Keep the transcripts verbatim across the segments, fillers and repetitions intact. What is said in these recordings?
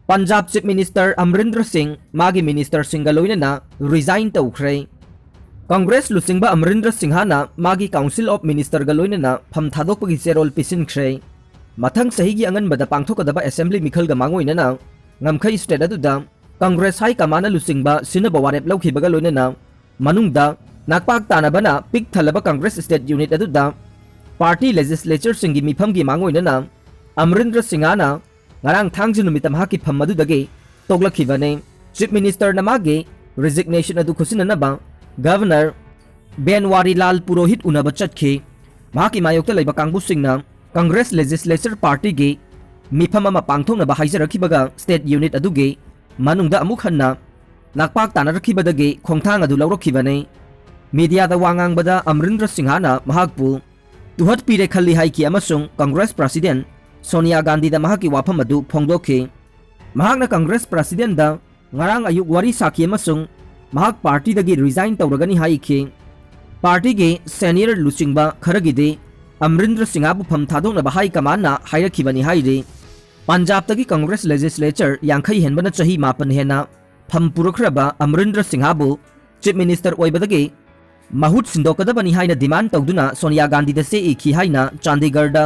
Punjab Chief Minister ꯑꯃꯔꯤꯟꯗ꯭ꯔ ꯁꯤꯡ ꯃꯥꯒꯤ ministerꯁꯤꯡꯒ ꯂꯣꯏꯅꯅ resign ꯇꯧꯈ꯭ꯔꯦ꯫ Congress ꯂꯨꯆꯤꯡꯕ ꯑꯃꯔꯤꯟꯗ꯭ꯔ ꯁꯤꯡꯍꯅ ꯃꯥꯒꯤ Council of Ministerꯒ ꯂꯣꯏꯅꯅ ꯐꯝ ꯊꯥꯗꯣꯛꯄꯒꯤ ꯆꯦꯔꯣꯜ ꯄꯤꯁꯤꯟꯈ꯭ꯔꯦ꯫ ꯃꯊꯪ ꯆꯍꯤꯒꯤ ꯑꯉꯟꯕꯗ ꯄꯥꯡꯊꯣꯛꯀꯗꯕ assembly ꯃꯤꯈꯜꯒ ꯃꯥꯡꯑꯣꯏꯅꯅ ꯉꯝꯈꯩ state ꯑꯗꯨꯗ Congress High Commandꯅ ꯂꯨꯆꯤꯡꯕ ꯁꯤꯟꯅꯕ ꯋꯥꯔꯦꯞ ꯂꯧꯈꯤꯕꯒ ꯂꯣꯏꯅꯅ ꯃꯅꯨꯡꯗ ꯅꯥꯛꯄꯥꯛ ꯇꯥꯅꯕꯅ ꯄꯤꯛ ꯊꯜꯂꯕ Congress state unit ꯑꯗꯨꯗ party legislatureꯁꯤꯡꯒꯤ ꯃꯤꯐꯝꯒꯤ ꯃꯥꯡꯑꯣꯏꯅꯅ ꯑꯃꯔꯤꯟꯗ꯭ꯔ ꯁꯤꯡꯍꯅ ꯉꯔꯥꯡ ꯊꯥꯡꯖ ꯅꯨꯃꯤꯠꯇ ꯃꯍꯥꯛꯀꯤ ꯐꯝ ꯑꯗꯨꯗꯒꯤ ꯇꯣꯛꯂꯛꯈꯤꯕꯅꯤ꯫ Chief Ministerꯅ ꯃꯥꯒꯤ resignation ꯑꯗꯨ ꯈꯨꯠꯁꯤꯟꯅꯅꯕ Governor ꯕꯦꯟꯋꯥꯔꯤꯂꯥꯜ ꯄꯨꯔꯣꯍꯤꯠ ꯎꯅꯕ ꯆꯠꯈꯤ꯫ ꯃꯍꯥꯛꯀꯤ ꯃꯥꯌꯣꯛꯇ ꯂꯩꯕ ꯀꯥꯡꯕꯨꯁꯤꯡꯅ Congress Legislature Partyꯒꯤ ꯃꯤꯐꯝ ꯑꯃ ꯄꯥꯡꯊꯣꯛꯅꯕ ꯍꯥꯏꯖꯔꯛꯈꯤꯕꯒ state unit ꯑꯗꯨꯒꯤ ꯃꯅꯨꯡꯗ ꯑꯃꯨꯛ ꯍꯟꯅ ꯅꯥꯛꯄꯥꯛ ꯇꯥꯅꯔꯛꯈꯤꯕꯗꯒꯤ ꯈꯣꯡꯊꯥꯡ ꯑꯗꯨ ꯂꯧꯔꯛꯈꯤꯕꯅꯤ꯫ Mediaꯗ ꯋꯥ ꯉꯥꯡꯕꯗ ꯑꯃꯔꯤꯟꯗ꯭ꯔ ꯁꯤꯡꯍꯅ ꯃꯍꯥꯛꯄꯨ ꯇꯨꯍꯠꯄꯤꯔꯦ ꯈꯜꯂꯤ ꯍꯥꯏꯈꯤ ꯑꯃꯁꯨꯡ Congress President ꯁꯣꯅꯤꯌꯥ ꯒꯥꯟꯙꯤꯗ ꯃꯍꯥꯛꯀꯤ ꯋꯥꯐꯝ ꯑꯗꯨ ꯐꯣꯡꯗꯣꯛꯈꯤ꯫ ꯃꯍꯥꯛꯅ Congress Presidentꯗ ꯉꯔꯥꯡ ꯑꯌꯨꯛ ꯋꯥꯔꯤ ꯁꯥꯈꯤ ꯑꯃꯁꯨꯡ ꯃꯍꯥꯛ partyꯗꯒꯤ resign ꯇꯧꯔꯒꯅꯤ ꯍꯥꯏꯈꯤ꯫ Partyꯒꯤ senior ꯂꯨꯆꯤꯡꯕ ꯈꯔꯒꯤꯗꯤ ꯑꯃꯔꯤꯟꯗ꯭ꯔ ꯁꯤꯡꯍꯕꯨ ꯐꯝ ꯊꯥꯗꯣꯛꯅꯕ High Commandꯅ ꯍꯥꯏꯔꯛꯈꯤꯕꯅꯤ ꯍꯥꯏꯔꯤ꯫ ꯄꯟꯖꯥꯕꯇꯒꯤ Congress Legislature ꯌꯥꯡꯈꯩ ꯍꯦꯟꯕꯅ ꯆꯍꯤ ꯃꯥꯄꯟ ꯍꯦꯟꯅ ꯐꯝ ꯄꯨꯔꯛꯈ꯭ꯔꯕ ꯑꯃꯔꯤꯟꯗ꯭ꯔ ꯁꯤꯡꯍꯕꯨ Chief Minister ꯑꯣꯏꯕꯗꯒꯤ ꯃꯍꯨꯠ ꯁꯤꯟꯗꯣꯛꯀꯗꯕꯅꯤ ꯍꯥꯏꯅ demand ꯇꯧꯗꯨꯅ ꯁꯣꯅꯤꯌꯥ ꯒꯥꯟꯙꯤꯗ ꯆꯦ ꯏꯈꯤ ꯍꯥꯏꯅ ꯆꯥꯟꯗꯤꯒꯔꯗ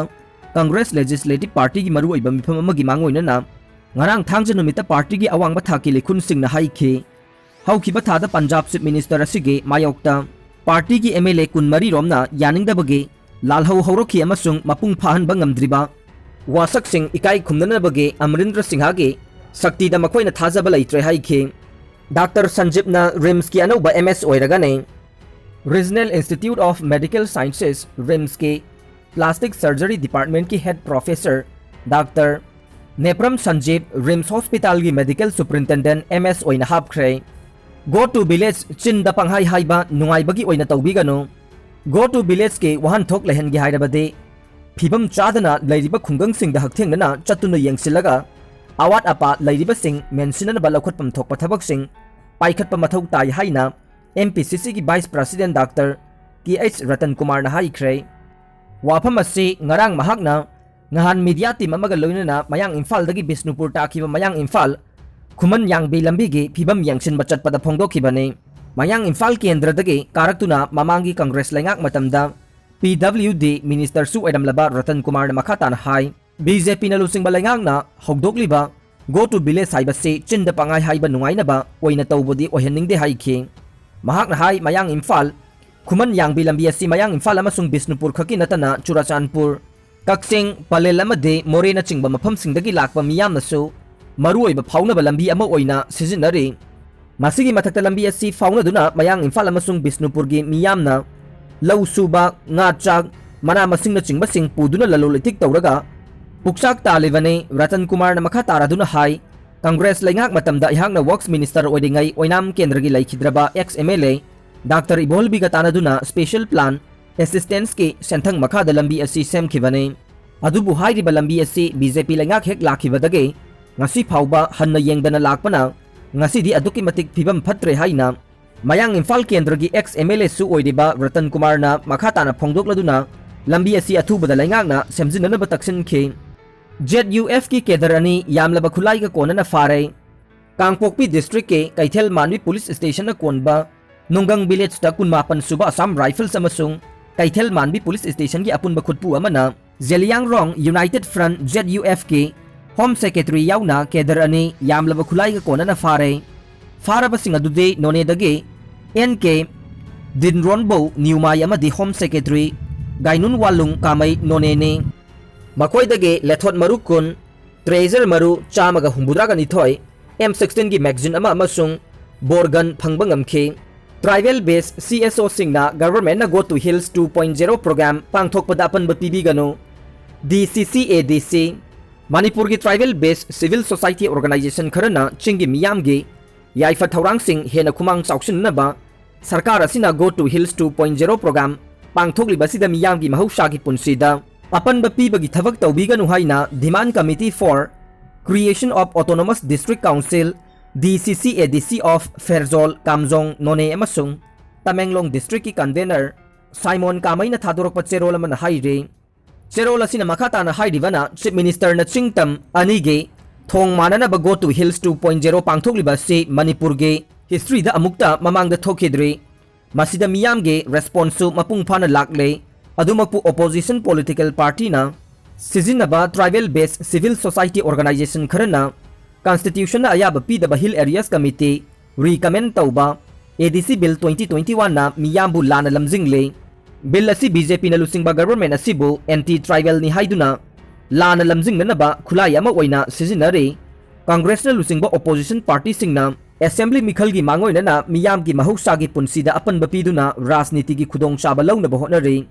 Congress Legislative Partyꯒꯤ ꯃꯔꯨꯑꯣꯏꯕ ꯃꯤꯐꯝ ꯑꯃꯒꯤ ꯃꯥꯡꯑꯣꯏꯅꯅ ꯉꯔꯥꯡ ꯊꯥꯡꯖ ꯅꯨꯃꯤꯠꯇ partyꯒꯤ ꯑꯋꯥꯡꯕ ꯊꯥꯛꯀꯤ ꯂꯤꯈꯨꯟꯁꯤꯡꯅ ꯍꯥꯏꯈꯤ꯫ ꯍꯧꯈꯤꯕ ꯊꯥꯗ ꯄꯟꯖꯥꯕ Chief Minister ꯑꯁꯤꯒꯤ ꯃꯥꯌꯣꯛꯇ partyꯒꯤ MLA ꯀꯨꯟꯃꯔꯤ ꯔꯣꯝꯅ ꯌꯥꯅꯤꯡꯗꯕꯒꯤ ꯂꯥꯜꯍꯧ ꯍꯧꯔꯛꯈꯤ ꯑꯃꯁꯨꯡ ꯃꯄꯨꯡ ꯐꯥꯍꯟꯕ ꯉꯝꯗ꯭ꯔꯤꯕ ꯋꯥꯁꯛꯁꯤꯡ ꯏꯀꯥꯏ ꯈꯨꯝꯅꯅꯕꯒꯤ ꯑꯃꯔꯤꯟꯗ꯭ꯔ ꯁꯤꯡꯍꯒꯤ ꯁꯛꯇꯤꯗ ꯃꯈꯣꯏꯅ ꯊꯥꯖꯕ ꯂꯩꯇ꯭ꯔꯦ ꯍꯥꯏꯈꯤ꯫ Doctor ꯁꯟꯖꯤꯞꯅ RIMSꯀꯤ ꯑꯅꯧꯕ MS ꯑꯣꯏꯔꯒꯅꯤ꯫ Regional Institute of Medical Sciences, RIMSꯀꯤ Plastic Surgery Departmentꯀꯤ Head Professor Doctor Nepram ꯁꯟꯖꯤꯞ RIMS Hospitalꯒꯤ Medical Superintendent MS ꯑꯣꯏꯅ ꯍꯥꯞꯈ꯭ꯔꯦ꯫ Go to village, ꯆꯤꯟꯗ ꯄꯪꯍꯥꯏ ꯍꯥꯏꯕ ꯅꯨꯡꯉꯥꯏꯕꯒꯤ ꯑꯣꯏꯅ ꯇꯧꯕꯤꯒꯅꯨ꯫ Go to villageꯀꯤ ꯋꯥꯍꯟꯊꯣꯛ ꯂꯩꯍꯟꯒꯦ ꯍꯥꯏꯔꯕꯗꯤ ꯐꯤꯕꯝ ꯆꯥꯗꯅ ꯂꯩꯔꯤꯕ ꯈꯨꯡꯒꯪꯁꯤꯡꯗ ꯍꯛꯊꯦꯡꯅꯅ ꯆꯠꯇꯨꯅ ꯌꯦꯡꯁꯤꯜꯂꯒ ꯑꯋꯥꯠ ꯑꯄꯥ ꯂꯩꯔꯤꯕꯁꯤꯡ ꯃꯦꯟꯁꯤꯟꯅꯅꯕ ꯂꯧꯈꯠꯐꯝ ꯊꯣꯛꯄ ꯊꯕꯛꯁꯤꯡ ꯄꯥꯏꯈꯠꯄ ꯃꯊꯧ ꯇꯥꯏ ꯍꯥꯏꯅ MPCCꯒꯤ Vice President Doctor ꯀꯦ ꯑꯩꯆ ꯔꯇꯟ ꯀꯨꯃꯥꯔꯅ ꯍꯥꯏꯈ꯭ꯔꯦ꯫ ꯋꯥꯐꯝ ꯑꯁꯤ ꯉꯔꯥꯡ ꯃꯍꯥꯛꯅ ꯉꯍꯥꯟ media team ꯑꯃꯒ ꯂꯣꯏꯅꯅ ꯃꯌꯥꯡ ꯏꯝꯐꯥꯜꯗꯒꯤ ꯕꯤꯁꯅꯨꯄꯨꯔ ꯇꯥꯈꯤꯕ ꯃꯌꯥꯡ ꯏꯝꯐꯥꯜ ꯈꯨꯃꯟ ꯌꯥꯡꯕꯤ ꯂꯝꯕꯤꯒꯤ ꯐꯤꯕꯝ ꯌꯦꯡꯁꯤꯟꯕ ꯆꯠꯄꯗ ꯐꯣꯡꯗꯣꯛꯈꯤꯕꯅꯤ꯫ ꯃꯌꯥꯡ ꯏꯝꯐꯥꯜ ꯀꯦꯟꯗ꯭ꯔꯗꯒꯤ ꯀꯥꯔꯛꯇꯨꯅ ꯃꯃꯥꯡꯒꯤ ꯀꯪꯒ꯭ꯔꯦꯁ ꯂꯩꯉꯥꯛ ꯃꯇꯝꯗ P W D minister ꯁꯨ ꯑꯣꯏꯔꯝꯂꯕ ꯔꯇꯟ ꯀꯨꯃꯥꯔꯅ ꯃꯈꯥ ꯇꯥꯅ ꯍꯥꯏ, B J P ꯅ ꯂꯨꯆꯤꯡꯕ ꯂꯩꯉꯥꯛꯅ ꯍꯧꯗꯣꯛꯂꯤꯕ Go to Village ꯍꯥꯏꯕꯁꯤ ꯆꯤꯟꯗ ꯄꯪꯍꯥꯏ ꯍꯥꯏꯕ ꯅꯨꯡꯉꯥꯏꯅꯕ ꯑꯣꯏꯅ ꯇꯧꯕꯗꯤ ꯑꯣꯏꯍꯟꯅꯤꯡꯗꯦ ꯍꯥꯏꯈꯤ꯫ ꯃꯍꯥꯛꯅ ꯍꯥꯏ, ꯃꯌꯥꯡ ꯏꯝꯐꯥꯜ ꯈꯨꯃꯟ ꯌꯥꯡꯕꯤ ꯂꯝꯕꯤ ꯑꯁꯤ ꯃꯌꯥꯡ ꯏꯝꯐꯥꯜ ꯑꯃꯁꯨꯡ ꯕꯤꯁꯅꯨꯄꯨꯔ ꯈꯛꯀꯤ ꯅꯠꯇꯅ ꯆꯨꯔꯥꯆꯥꯟꯄꯨꯔ, ꯀꯛꯆꯤꯡ, ꯄꯂꯦꯜ ꯑꯃꯗꯤ ꯃꯣꯔꯦꯅꯆꯤꯡꯕ ꯃꯐꯝꯁꯤꯡꯗꯒꯤ ꯂꯥꯛꯄ ꯃꯤꯌꯥꯝꯅꯁꯨ ꯃꯔꯨꯑꯣꯏꯕ ꯐꯥꯎꯅꯕ ꯂꯝꯕꯤ ꯑꯃ ꯑꯣꯏꯅ ꯁꯤꯖꯤꯟꯅꯔꯤ꯫ ꯃꯁꯤꯒꯤ ꯃꯊꯛꯇ ꯂꯝꯕꯤ ꯑꯁꯤ ꯐꯥꯎꯅꯗꯨꯅ ꯃꯌꯥꯡ ꯏꯝꯐꯥꯜ ꯑꯃꯁꯨꯡ ꯕꯤꯁꯅꯨꯄꯨꯔꯒꯤ ꯃꯤꯌꯥꯝꯅ ꯂꯧ ꯁꯨꯕ, ꯉꯥ ꯆꯥꯛ, ꯃꯅꯥ ꯃꯁꯤꯡꯅꯆꯤꯡꯕꯁꯤꯡ ꯄꯨꯗꯨꯅ ꯂꯂꯣꯟ ꯏꯇꯤꯛ ꯇꯧꯔꯒ ꯄꯨꯛꯆꯥꯛ ꯇꯥꯜꯂꯤꯕꯅꯤ꯫ ꯔꯇꯟ ꯀꯨꯃꯥꯔꯅ ꯃꯈꯥ ꯇꯥꯔꯗꯨꯅ ꯍꯥꯏ, ꯀꯪꯒ꯭ꯔꯦꯁ ꯂꯩꯉꯥꯛ ꯃꯇꯝꯗ ꯑꯩꯍꯥꯛꯅ Works Minister ꯑꯣꯏꯔꯤꯉꯩ ꯑꯣꯏꯅꯥꯝ ꯀꯦꯟꯗ꯭ꯔꯒꯤ ꯂꯩꯈꯤꯗ꯭ꯔꯕ ex M L A Doctor ꯏꯕꯣꯜꯕꯤꯒ ꯇꯥꯟꯅꯗꯨꯅ special plan assistance ꯀꯤ ꯁꯦꯟꯊꯪ ꯃꯈꯥꯗ ꯂꯝꯕꯤ ꯑꯁꯤ ꯁꯦꯝꯈꯤꯕꯅꯤ꯫ ꯑꯗꯨꯕꯨ ꯍꯥꯏꯔꯤꯕ ꯂꯝꯕꯤ ꯑꯁꯤ B J P ꯂꯩꯉꯥꯛ ꯍꯦꯛ ꯂꯥꯛꯈꯤꯕꯗꯒꯤ ꯉꯁꯤ ꯐꯥꯎꯕ ꯍꯟꯅ ꯌꯦꯡꯗꯅ ꯂꯥꯛꯄꯅ ꯉꯁꯤꯗꯤ ꯑꯗꯨꯛꯀꯤ ꯃꯇꯤꯛ ꯐꯤꯕꯝ ꯐꯠꯇ꯭ꯔꯦ ꯍꯥꯏꯅ ꯃꯌꯥꯡ ꯏꯝꯐꯥꯜ ꯀꯦꯟꯗ꯭ꯔꯒꯤ ex M L A ꯁꯨ ꯑꯣꯏꯔꯤꯕ ꯔꯇꯟ ꯀꯨꯃꯥꯔꯅ ꯃꯈꯥ ꯇꯥꯅ ꯐꯣꯡꯗꯣꯛꯂꯗꯨꯅ ꯂꯝꯕꯤ ꯑꯁꯤ ꯑꯊꯨꯕꯗ ꯂꯩꯉꯥꯛꯅ ꯁꯦꯝꯖꯤꯟꯅꯅꯕ ꯇꯛꯁꯤꯟꯈꯤ꯫ Z U F ꯀꯤ ꯀꯦꯗꯔ ꯑꯅꯤ ꯌꯥꯝꯂꯕ ꯈꯨꯠꯂꯥꯏꯒ ꯀꯣꯟꯅꯅ ꯐꯥꯔꯦ꯫ ꯀꯥꯡꯄꯣꯛꯄꯤ district ꯀꯤ ꯀꯩꯊꯦꯜ ꯃꯥꯟꯕꯤ police station ꯅ ꯀꯣꯟꯕ ꯅꯨꯡꯒꯪ village ꯇ ꯀꯨꯟꯃꯥꯄꯟ ꯁꯨꯕ Assam Rifles ꯑꯃꯁꯨꯡ ꯀꯩꯊꯦꯜ ꯃꯥꯟꯕꯤ police station ꯒꯤ ꯑꯄꯨꯟꯕ ꯈꯨꯠꯄꯨ ꯑꯃꯅ Zeliangrong United Front, Z U F ꯀꯤ Home Secretary ꯌꯥꯎꯅ ꯀꯦꯗꯔ ꯑꯅꯤ ꯌꯥꯝꯂꯕ ꯈꯨꯠꯂꯥꯏꯒ ꯀꯣꯟꯅꯅ ꯐꯥꯔꯦ꯫ ꯐꯥꯔꯕꯁꯤꯡ ꯑꯗꯨꯗꯤ ꯅꯣꯅꯦꯗꯒꯤ N K ꯗꯤꯟꯔꯣꯟꯕꯧ ꯅ꯭ꯌꯨꯃꯥꯏ ꯑꯃꯗꯤ Home Secretary ꯒꯥꯏꯅꯨꯟ ꯋꯥꯂꯨꯡ ꯀꯥꯃꯩ ꯅꯣꯅꯦꯅꯤ꯫ ꯃꯈꯣꯏꯗꯒꯤ ꯂꯦꯊꯣꯠ ꯃꯔꯨ ꯀꯨꯟ, ꯇ꯭ꯔꯦꯖꯔ ꯃꯔꯨ ꯆꯥꯝꯃꯒ ꯍꯨꯝꯐꯨꯇꯔꯥꯒ ꯅꯤꯊꯣꯏ, M sixteen ꯒꯤ magazine ꯑꯃ ꯑꯃꯁꯨꯡ bore gun ꯐꯪꯕ ꯉꯝꯈꯤ꯫ Tribal based C S O ꯁꯤꯡꯅ government ꯅ Go to Hills two point zero program ꯄꯥꯡꯊꯣꯛꯄꯗ ꯑꯄꯟꯕ ꯄꯤꯕꯤꯒꯅꯨ꯫ D C C A D C, ꯃꯅꯤꯄꯨꯔꯒꯤ tribal based civil society organization ꯈꯔꯅ ꯆꯤꯡꯒꯤ ꯃꯤꯌꯥꯝꯒꯤ ꯌꯥꯏꯐ ꯊꯧꯔꯥꯡꯁꯤꯡ ꯍꯦꯟꯅ ꯈꯨꯃꯥꯡ ꯆꯥꯎꯁꯤꯟꯅꯅꯕ ꯁꯔꯀꯥꯔ ꯑꯁꯤꯅ Go to Hills two point zero program ꯄꯥꯡꯊꯣꯛꯂꯤꯕ ꯑꯁꯤꯗ ꯃꯤꯌꯥꯝꯒꯤ ꯃꯍꯧꯁꯥꯒꯤ ꯄꯨꯟꯁꯤꯗ ꯑꯄꯟꯕ ꯄꯤꯕꯒꯤ ꯊꯕꯛ ꯇꯧꯕꯤꯒꯅꯨ ꯍꯥꯏꯅ Demand Committee for Creation of Autonomous District Council, D C C A D C of Pherzawl, Kamjong, Noney ꯑꯃꯁꯨꯡ ꯇꯃꯦꯡꯂꯣꯡ district ꯀꯤ convener ꯁꯥꯏꯃꯣꯟ ꯀꯥꯃꯩꯅ ꯊꯥꯗꯣꯔꯛꯄ ꯆꯦꯔꯣꯜ ꯑꯃꯅ ꯍꯥꯏꯔꯤ꯫ ꯆꯦꯔꯣꯜ ꯑꯁꯤꯅ ꯃꯈꯥ ꯇꯥꯅ ꯍꯥꯏꯔꯤꯕꯅ, Chief Minister ꯅ ꯆꯤꯡ ꯇꯝ ꯑꯅꯤꯒꯤ ꯊꯣꯡ ꯃꯥꯟꯅꯅꯕ Go to Hills two point zero ꯄꯥꯡꯊꯣꯛꯂꯤꯕ ꯑꯁꯤ ꯃꯅꯤꯄꯨꯔꯒꯤ history ꯗ ꯑꯃꯨꯛꯇ ꯃꯃꯥꯡꯗ ꯊꯣꯛꯈꯤꯗ꯭ꯔꯤ꯫ ꯃꯁꯤꯗ ꯃꯤꯌꯥꯝꯒꯤ response ꯁꯨ ꯃꯄꯨꯡ ꯐꯥꯅ ꯂꯥꯛꯂꯦ꯫ ꯑꯗꯨꯃꯛꯄꯨ opposition political party ꯅ ꯁꯤꯖꯤꯟꯅꯕ tribal based civil society organization ꯈꯔꯅ constitution ꯅ ꯑꯌꯥꯕ ꯄꯤꯗꯕ Hill Areas Committee recommend ꯇꯧꯕ A D C Bill twenty twenty-one ꯅ ꯃꯤꯌꯥꯝꯕꯨ ꯂꯥꯟꯅ ꯂꯝꯖꯤꯡꯂꯦ꯫ Bill ꯑꯁꯤ B J P ꯅ ꯂꯨꯆꯤꯡꯕ government ꯑꯁꯤꯕꯨ anti tribal ꯅꯤ ꯍꯥꯏꯗꯨꯅ ꯂꯥꯟꯅ ꯂꯝꯖꯤꯡꯅꯅꯕ ꯈꯨꯠꯂꯥꯏ ꯑꯃ ꯑꯣꯏꯅ ꯁꯤꯖꯤꯟꯅꯔꯤ꯫ Congress ꯅ ꯂꯨꯆꯤꯡꯕ opposition party ꯁꯤꯡꯅ assembly ꯃꯤꯈꯜꯒꯤ ꯃꯥꯡꯑꯣꯏꯅꯅ ꯃꯤꯌꯥꯝꯒꯤ ꯃꯍꯧꯁꯥꯒꯤ ꯄꯨꯟꯁꯤꯗ ꯑꯄꯟꯕ ꯄꯤꯗꯨꯅ ꯔꯥꯖꯅꯤꯇꯤꯒꯤ ꯈꯨꯗꯣꯡꯆꯥꯕ ꯂꯧꯅꯕ ꯍꯣꯠꯅꯔꯤ꯫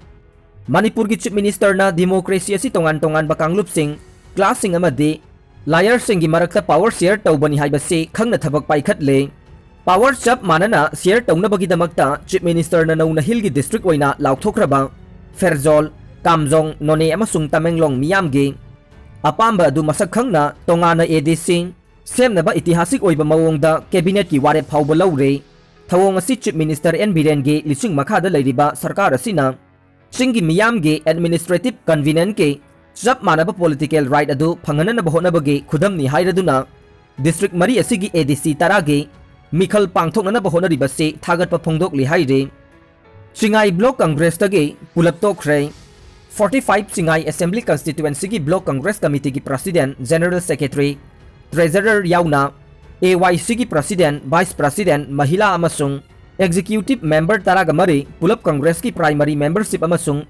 ꯃꯅꯤꯄꯨꯔꯒꯤ Chief Minister ꯅ democracy ꯑꯁꯤ ꯇꯣꯉꯥꯟ ꯇꯣꯉꯥꯟꯕ ꯀꯥꯡꯂꯨꯞꯁꯤꯡ, class ꯁꯤꯡ ꯑꯃꯗꯤ layers ꯁꯤꯡꯒꯤ ꯃꯔꯛꯇ power share ꯇꯧꯕꯅꯤ ꯍꯥꯏꯕꯁꯤ ꯈꯪꯅ ꯊꯕꯛ ꯄꯥꯏꯈꯠꯂꯦ꯫ Power ꯆꯞ ꯃꯥꯟꯅꯅ share ꯇꯧꯅꯕꯒꯤꯗꯃꯛꯇ Chief Minister ꯅ ꯅꯧꯅ Hill ꯒꯤ district ꯑꯣꯏꯅ ꯂꯥꯎꯊꯣꯛꯈ꯭ꯔꯕ ꯐꯦꯔꯖꯣꯜ, ꯀꯥꯝꯖꯣꯡ, ꯅꯣꯅꯦ ꯑꯃꯁꯨꯡ ꯇꯃꯦꯡꯂꯣꯡ ꯃꯤꯌꯥꯝꯒꯤ ꯑꯄꯥꯝꯕ ꯑꯗꯨ ꯃꯁꯛ ꯈꯪꯅ ꯇꯣꯉꯥꯟꯅ A D C ꯁꯦꯝꯅꯕ ꯏꯇꯤꯍꯥꯁꯤꯛ ꯑꯣꯏꯕ ꯃꯑꯣꯡꯗ cabinet ꯀꯤ ꯋꯥꯔꯦꯞ ꯐꯥꯎꯕ ꯂꯧꯔꯦ꯫ ꯊꯧꯑꯣꯡ ꯑꯁꯤ Chief Minister N ꯕꯤꯔꯦꯟꯒꯤ ꯂꯨꯆꯤꯡ ꯃꯈꯥꯗ ꯂꯩꯔꯤꯕ ꯁꯔꯀꯥꯔ ꯑꯁꯤꯅ ꯆꯤꯡꯒꯤ ꯃꯤꯌꯥꯝꯒꯤ administrative convenience ꯀꯤ ꯆꯞ ꯃꯥꯟꯅꯕ political right ꯑꯗꯨ ꯐꯪꯍꯟꯅꯕ ꯍꯣꯠꯅꯕꯒꯤ ꯈꯨꯗꯝꯅꯤ ꯍꯥꯏꯔꯗꯨꯅ district ꯃꯔꯤ ꯑꯁꯤꯒꯤ A D C ꯇꯔꯥꯒꯤ ꯃꯤꯈꯜ ꯄꯥꯡꯊꯣꯛꯅꯅꯕ ꯍꯣꯠꯅꯔꯤꯕꯁꯤ ꯊꯥꯒꯠꯄ ꯐꯣꯡꯗꯣꯛꯂꯤ ꯍꯥꯏꯔꯤ꯫ ꯆꯤꯡꯉꯥꯏ Block Congress ꯇꯒꯤ ꯄꯨꯂꯞ ꯇꯣꯛꯈ꯭ꯔꯦ꯫ Forty five Chingai Assembly Constituency ꯒꯤ Block Congress Committee ꯒꯤ President, General Secretary, Treasurer ꯌꯥꯎꯅ A Y C ꯒꯤ President, Vice President, ꯃꯍꯤꯂꯥ ꯑꯃꯁꯨꯡ Executive Member ꯇꯔꯥꯒ ꯃꯔꯤ ꯄꯨꯂꯞ Congress ꯀꯤ primary membership ꯑꯃꯁꯨꯡ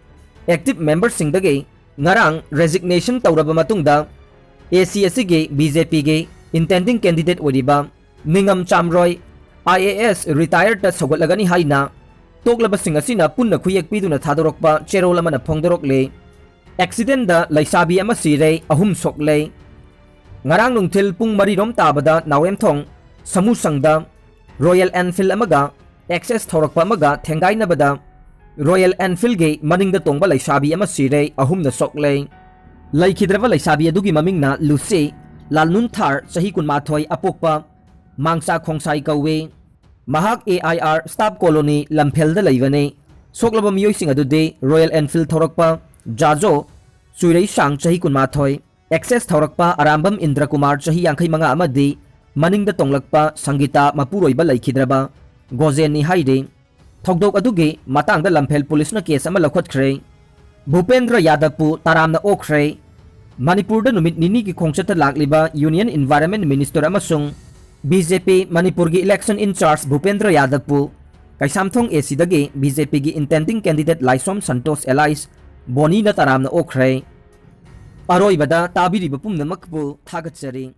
active member ꯁꯤꯡꯗꯒꯤ ꯉꯔꯥꯡ resignation ꯇꯧꯔꯕ ꯃꯇꯨꯡꯗ, A C ꯑꯁꯤꯒꯤ B J P ꯒꯤ intending candidate ꯑꯣꯏꯔꯤꯕ ꯅꯤꯉꯝ ꯆꯥꯝꯔꯣꯏ, I A S retired ꯇ ꯁꯧꯒꯠꯂꯒꯅꯤ ꯍꯥꯏꯅ ꯇꯣꯛꯂꯕꯁꯤꯡ ꯑꯁꯤꯅ ꯄꯨꯟꯅ ꯈꯨꯌꯦꯛ ꯄꯤꯗꯨꯅ ꯊꯥꯗꯣꯔꯛꯄ ꯆꯦꯔꯣꯜ ꯑꯃꯅ ꯐꯣꯡꯗꯣꯔꯛꯂꯤ꯫ Accident ꯗ ꯂꯩꯁꯥꯕꯤ ꯑꯃ ꯁꯤꯔꯦ, ꯑꯍꯨꯝ ꯁꯣꯛꯂꯦ꯫ ꯉꯔꯥꯡ ꯅꯨꯡꯊꯤꯜ ꯄꯨꯡ ꯃꯔꯤ ꯔꯣꯝ ꯇꯥꯕꯗ ꯅꯥꯎꯔꯦꯝꯊꯣꯡ ꯁꯃꯨꯁꯪꯗ Royal Enfield ꯑꯃꯒ Access ꯊꯧꯔꯛꯄ ꯑꯃꯒ ꯊꯦꯡꯒꯥꯏꯅꯕꯗ Royal Enfield ꯒꯤ ꯃꯅꯤꯡꯗ ꯇꯣꯡꯕ ꯂꯩꯁꯥꯕꯤ ꯑꯃ ꯁꯤꯔꯦ, ꯑꯍꯨꯝꯅ ꯁꯣꯛꯂꯦ꯫ ꯂꯩꯈꯤꯗ꯭ꯔꯕ ꯂꯩꯁꯥꯕꯤ ꯑꯗꯨꯒꯤ ꯃꯃꯤꯡꯅ ꯂꯨꯁꯤ ꯂꯥꯜꯅꯨꯟꯊꯥꯔ, ꯆꯍꯤ ꯀꯨꯟꯃꯥꯊꯣꯏ, ꯑꯄꯣꯛꯄ ꯃꯥꯡꯆꯥ ꯈꯣꯡꯁꯥꯏ ꯀꯧꯏ꯫ ꯃꯍꯥꯛ A I R Staff Colony ꯂꯝꯐꯦꯜꯗ ꯂꯩꯕꯅꯤ꯫ ꯁꯣꯛꯂꯕ ꯃꯤꯑꯣꯏꯁꯤꯡ ꯑꯗꯨꯗꯤ Royal Enfield ꯊꯧꯔꯛꯄ ꯖꯥꯖꯣ, ꯆꯨꯏꯔꯩꯁꯥꯡ ꯆꯍꯤ ꯀꯨꯟꯃꯥꯊꯣꯏ, ꯑꯦꯛꯁꯦꯁ ꯊꯧꯔꯛꯄ ꯑꯔꯥꯝꯕꯝ ꯏꯟꯗ꯭ꯔ ꯀꯨꯃꯥꯔ ꯆꯍꯤ ꯌꯥꯡꯈꯩ ꯃꯉꯥ ꯑꯃꯗꯤ ꯃꯅꯤꯡꯗ ꯇꯣꯡꯂꯛꯄ ꯁꯪꯒꯤꯇꯥ ꯃꯄꯨꯔꯣꯏꯕ ꯂꯩꯈꯤꯗ꯭ꯔꯕ ꯒꯣꯖꯦꯟꯅꯤ ꯍꯥꯏꯔꯤ꯫ ꯊꯧꯗꯣꯛ ꯑꯗꯨꯒꯤ ꯃꯇꯥꯡꯗ ꯂꯝꯐꯦꯜ ꯄꯨꯂꯤꯁꯅ ꯀꯦꯁ ꯑꯃ ꯂꯧꯈꯠꯈ꯭ꯔꯦ꯫ ꯚꯨꯄꯦꯟꯗ꯭ꯔ ꯌꯥꯗꯕꯄꯨ ꯇꯔꯥꯝꯅ ꯑꯣꯛꯈ꯭ꯔꯦ꯫ ꯃꯅꯤꯄꯨꯔꯗ ꯅꯨꯃꯤꯠ ꯅꯤꯅꯤꯒꯤ ꯈꯣꯡꯆꯠꯇ ꯂꯥꯛꯂꯤꯕ Union Environment Minister ꯑꯃꯁꯨꯡ B J P ꯃꯅꯤꯄꯨꯔꯒꯤ election in charge ꯚꯨꯄꯦꯟꯗ꯭ꯔ ꯌꯥꯗꯕꯄꯨ Keishamthong A Cꯗꯒꯤ B J Pꯒꯤ intending candidate ꯂꯥꯏꯁ꯭ꯔꯣꯝ Santosh alias ꯕꯣꯅꯤꯅ ꯇꯔꯥꯝꯅ ꯑꯣꯛꯈ꯭ꯔꯦ꯫ ꯑꯔꯣꯏꯕꯗ ꯇꯥꯕꯤꯔꯤꯕ ꯄꯨꯝꯅꯃꯛꯄꯨ ꯊꯥꯒꯠꯆꯔꯤ꯫